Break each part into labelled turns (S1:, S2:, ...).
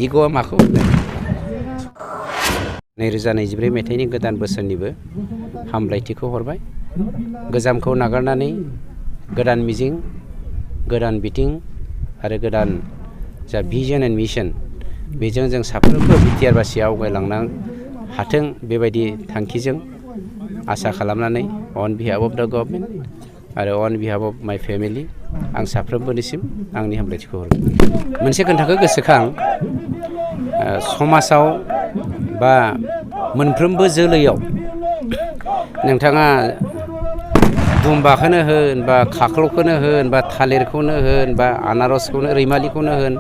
S1: इग'आ माखौ होनो 2024 मायथाइनि गोदान बोसोरनिबो हामलायथिखौ हरबाय गोजामखौ नागारनानै गोदान मिजिं गोदान बिथिं आरो गोदान जा भिजन एन्ड मिशन बेजों जों साफ्रोमबो बिटिआरबासिया आवगायलांनो हाथों बेबायदि थांखिजों आसा खालामनानै अन बिहाफ अफ द गभर्नमेन्ट आरो अन बिहाफ अफ माय फेमिलि आं साफ्रोमबोनिसिम आंनि हामलायथिखौ हरगोन मोनसे खोथाखौ गोसोखां समाजाव बा मोनफ्रोमबो जोलैयाव नोंथाङा दुम्बाखौनो होन बा खाख्लौखौनो होन बा थालिरखौनो होन बा आनारसखौनो रैमालिखौनो होन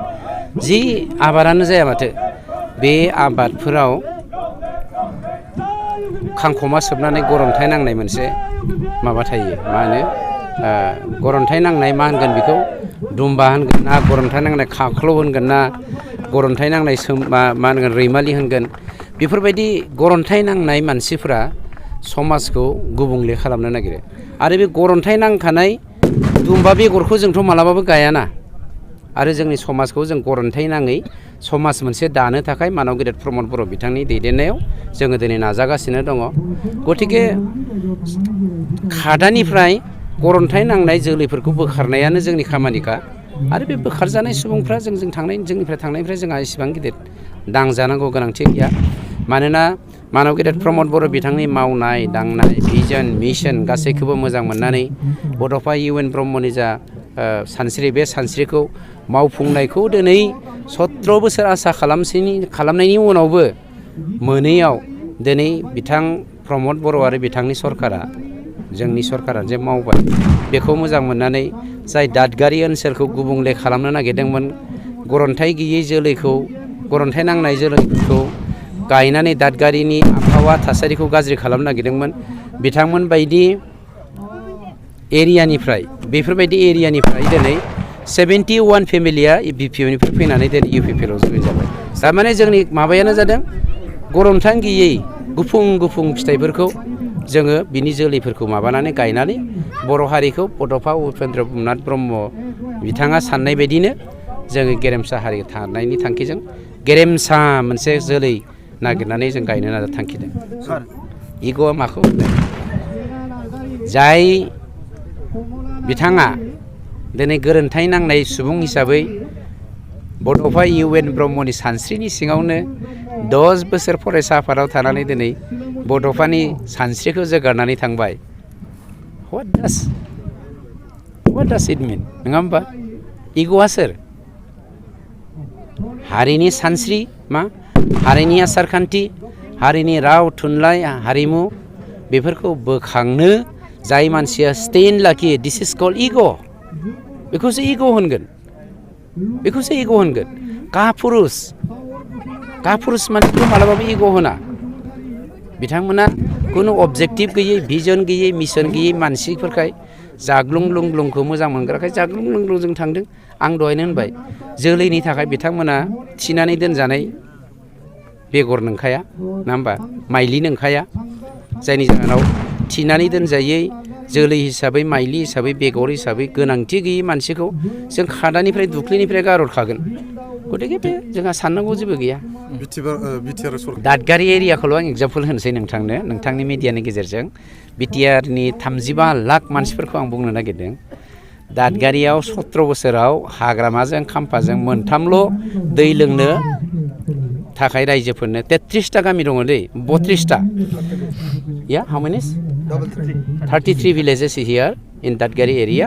S1: जि आबादानो जाया माथो बे आबादफोराव खांखमा सोबनानै गरन्थाइ नांनाय मोनसे माबा थायो मा होनो गरन्थाइ नांनाय मा होनगोन बेखौ दुम्बा होनगोन ना गरन्थाइ नांनाय खाख्लौ होनगोन ना गरन्थाइ नांनाय मा होनगोन रैमालि होनगोन बेफोरबायदि गरन्थाइ नांनाय मानसिफोरा समाजखौ गुबुंले खालामनो नागिरो आरो बे गरन्थाइ नांखानाय दुम्बा बेगरखौ जोंथ' मालाबाबो गायाना आरो जोंनि समाजखौ जों गरन्थाइ नाङै समाज मोनसे दानो थाखाय मानव गेदेर प्रमद बर' बिथांनि दैदेननायाव जोङो दिनै नाजागासिनो दङ गतिके खादानिफ्राय गरन्थाइ नांनाय जोलैफोरखौ बोखारनायानो जोंनि खामानिखा आरो बे बोखारजानाय सुबुंफ्रा जोंनिफ्राय थांनायनिफ्राय जोंहा एसेबां गिदिर दांजानांगौ गोनांथि गैया मानोना मानव गेदेर प्रमद बर' बिथांनि मावनाय दांनाय भिजन मिशन गासैखौबो मोजां मोननानै बड'फा इउ.एन. ब्रह्मनि जा सानस्रि बे सानस्रिखौ मावफुंनायखौ दिनै 17 बोसोर आसा खालामनायनि उनावबो मोनैयाव दिनै बिथां प्रमद बर' आरो बिथांनि सरकारा जोंनि सरकारा जे मावबाय बेखौ मोजां मोननानै जाय दादगारि ओनसोलखौ गुबुंले खालामनो नागिरदोंमोन गरन्थाइ गैयै जोलैखौ गरन्थाइ नांनाय जोलैखौ गायनानै दादगारिनि आबहावा थासारिखौ गाज्रि खालामनो नागिरदोंमोन बिथांमोन बायदि एरियानिफ्राय बेफोरबायदि एरियानिफ्राय दिनै 71 फेमिलिया बिपिएफनिफ्राय फैनानै दिनै इउपिपिएलआव जइन जाबाय थारमाने जोंनि माबायानो जादों गरन्थाइ गैयै गुफुं फिथाइफोरखौ जोङो बिनि जोलैफोरखौ माबानानै गायनानै बर' हारिखौ बड'फा उपेन्द्र नाथ ब्रह्म बिथाङा साननाय बायदिनो जोङो गेरेमसा हारि थानायनि थांखिजों गेरेमसा मोनसे जोलै नागिरनानै जों गायनो नाजा थांखिदों इग'आ माखौ जाय बिथाङा दिनै गोरोन्थाइ नांनाय सुबुं हिसाबै बड'फा इउ.एन. ब्रह्मनि सानस्रिनि सिङावनो 10 बोसोर फरायसा आफादाव थानानै दिनै बड'फानि सानस्रिखौ जोगारनानै थांबाय what does it mean नङा होमबा इग'आ सोर हारिनि सानस्रि मा हारिनि आसारखान्थि हारिनि राव थुनलाइ हारिमु बेफोरखौ बोखांनो जाय मानसिया स्टेन लाखियो दिस इज कल्ड इग' बेखौसो इग' होनगोन कापुरुष मानसिखौ मालाबाबो इग' होना बिथांमोना खुनु अबजेक्टिभ गैयै भिजन गैयै मिशन गैयै मानसिफोरखाय जाग्लुं लुंग्लुंखौ मोजां मोनग्राखाय जाग्लुं लुंग्लुंजों थांदों आं दहायनो होनबाय जोलैनि थाखाय बिथांमोना थिनानै दोनजानाय बेगर नंखाया नङा होमबा माइलि नंखाया जायनि जाहोनाव थिनानै दोनजायै जोलै हिसाबै माइलि हिसाबै बेगर हिसाबै गोनांथि गैयै मानसिखौ जों खादानिफ्राय दुख्लिनिफ्राय गारहरखागोन गतिके बे जोंहा साननांगौ जेबो गैया दादगारि एरियाखौल' आं एग्जाम्पल होनोसै नोंथांनि मिडियानि गेजेरजों बिटिआरनि 35 लाख मानसिफोरखौ आं बुंनो नागिरदों दादगारियाव 17 बोसोराव हाग्रामाजों खाम्फाजों मोनथामल' दै लोंनो थाखाय रायजोफोरनो 33टा गामि दङ दै 32टा हाउ मेनि 33 villages here in दादगारि एरिया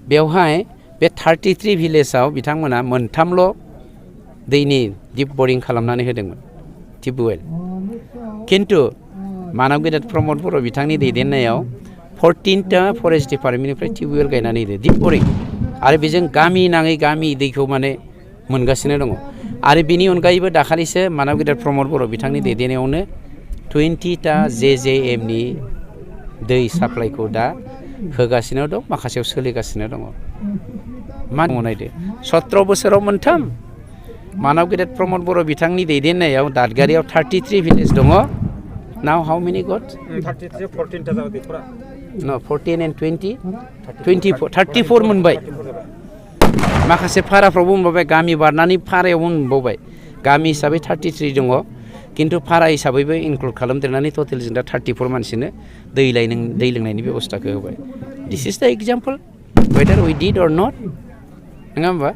S1: बेवहाय बे 33 भिलेजाव बिथांमोना मोनथामल' दैनि दिप बरिं खालामनानै होदोंमोन टिउबवेल खिन्थु मानव गेदेर प्रमद बर' बिथांनि दैदेननायाव 14टा फरेस्ट डिपार्टमेन्टनिफ्राय टिउबवेल गायनानै होदो दिप बरिं आरो बेजों गामि नाङै गामि दैखौ माने मोनगासिनो दङ आरो बेनि अनगायैबो दाखालिसो मानव गेदेर प्रमद बर' बिथांनि दैदेननायावनो 20टा JJMनि दै साप्लाइखौ दा होगासिनो दं माखासेयाव सोलिगासिनो दङ मा दङ नायदो 17 बोसोराव मोनथाम मानव गेदेर प्रमद बर' बिथांनि दैदेननायाव दादगारियाव 33 भिलेज दङ नाउ हाउ मेनि गट
S2: 14टा जाबाय
S1: No, 14 and 20, 24, 34 मोनबाय माखासे फाराफ्रावबो मोनबाय गामि बारनानै फारायावबो मोनबावबाय गामि हिसाबै 33 दङ किन्तु भारा हिसाबैबो इनक्लुड खालामदेरनानै टटेल जों दा 34 मानसिनो दै लोंनायनि बेबस्थाखौ होबाय दिस इज द एग्जाम्पल वेदार वी डिड अर नट नङा होमबा